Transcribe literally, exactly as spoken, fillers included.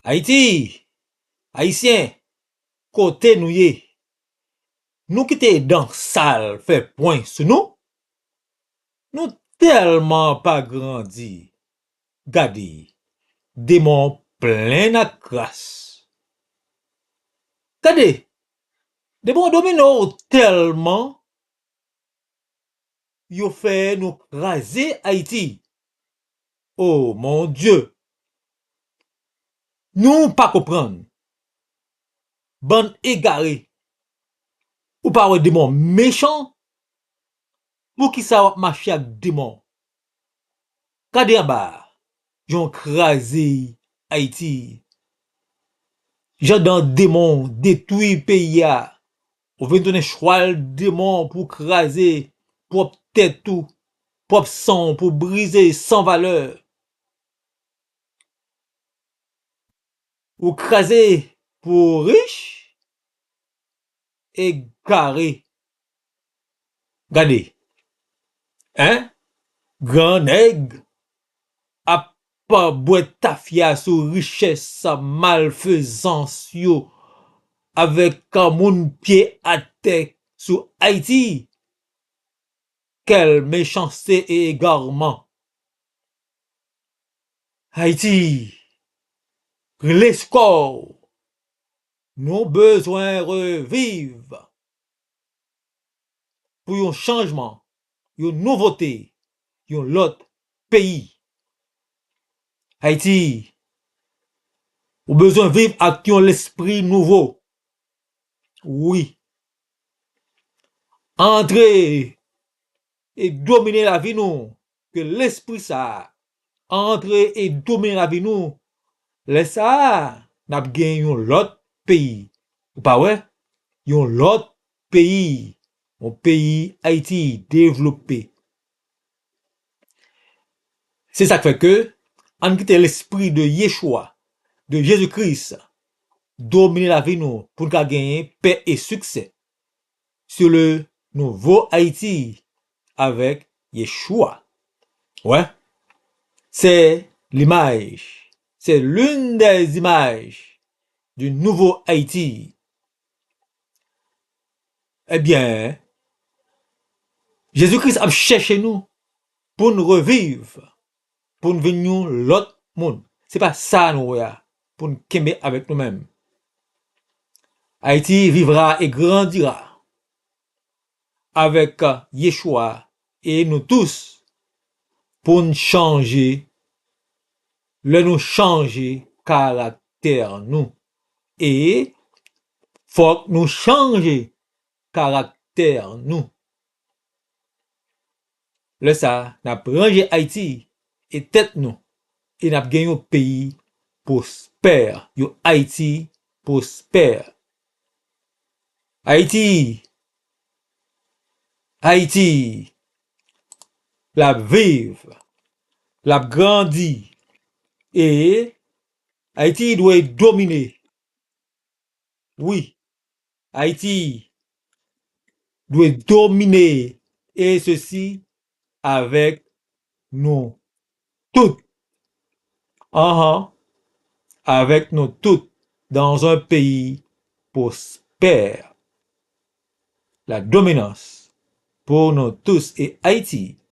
Ayiti, Ayisyen, kote nou ye? Nou kite dan sal fè pwen sou nou? Nou tèlman pa grandi. Gade, demon plen ak kras. Gade, demon domine w tèlman yo fè nou kraze Ayiti. Oh mon Dieu! Nou pa konprann. Bann egare. Ou pa wè demon mechan? Poukisa w ap mache ak demon? Gade anba a, jan w kraze Ayiti. Jan dan demon detwi peyi a. Ou vin tounen chwal demon pou w kraze pwòp tèt ou, pwòp san w pou w brize san valè. Ou kraze pou w rich, egare. Gade, en, gran nèg ap bwè tafya sou richès malfezans yo avèk moun pye atè sou Ayiti. Quelle méchanceté et égarement! Ayiti, rele sou kò w. Nou bezwen reviv pou yon chanjman, yon nouvote, yon lòt peyi. Ayiti, ou bezwen viv ak yon lespri nouvo. Wi. Antre e domine lavi nou, ke lespri sa a antre e domine lavi nou. Lè sa a, n ap gen yon lòt peyi. Ou pa wè? Yon lòt peyi. Yon peyi Ayiti devlope. Se sa k fè ke ann kite lespri de Yeshua, de Jezi Kris, domine lavi nou pou n ka genyen pè e siksè sur le nouveau Haïti avec Yeshua. Ouais, c'est l'image, c'est l'une des images du nouveau Haïti. Ebyen, Jezi Kris ap chèche nou pou n reviv, pou n vin yon lòt moun. Se pa sa nou wè a, pou n kenbe avèk nou menm. Haïti vivra et grandira avec Yeshua et nous tous pou n chanje. Lè nou chanje karaktè nou, e fòk nou chanje karaktè nou. Lè sa a, n ap ranje Ayiti e tèt nou, e n ap gen yon peyi pwospè, yon Ayiti pwospè. Ayiti, Ayiti, l ap viv, l ap grandi, e Ayiti dwe domine. Wi, Ayiti dwe domine, e sesi avèk nou tout. Anhan, avec nous tous dans un pays prospère. La dominance pour nous tous et Haïti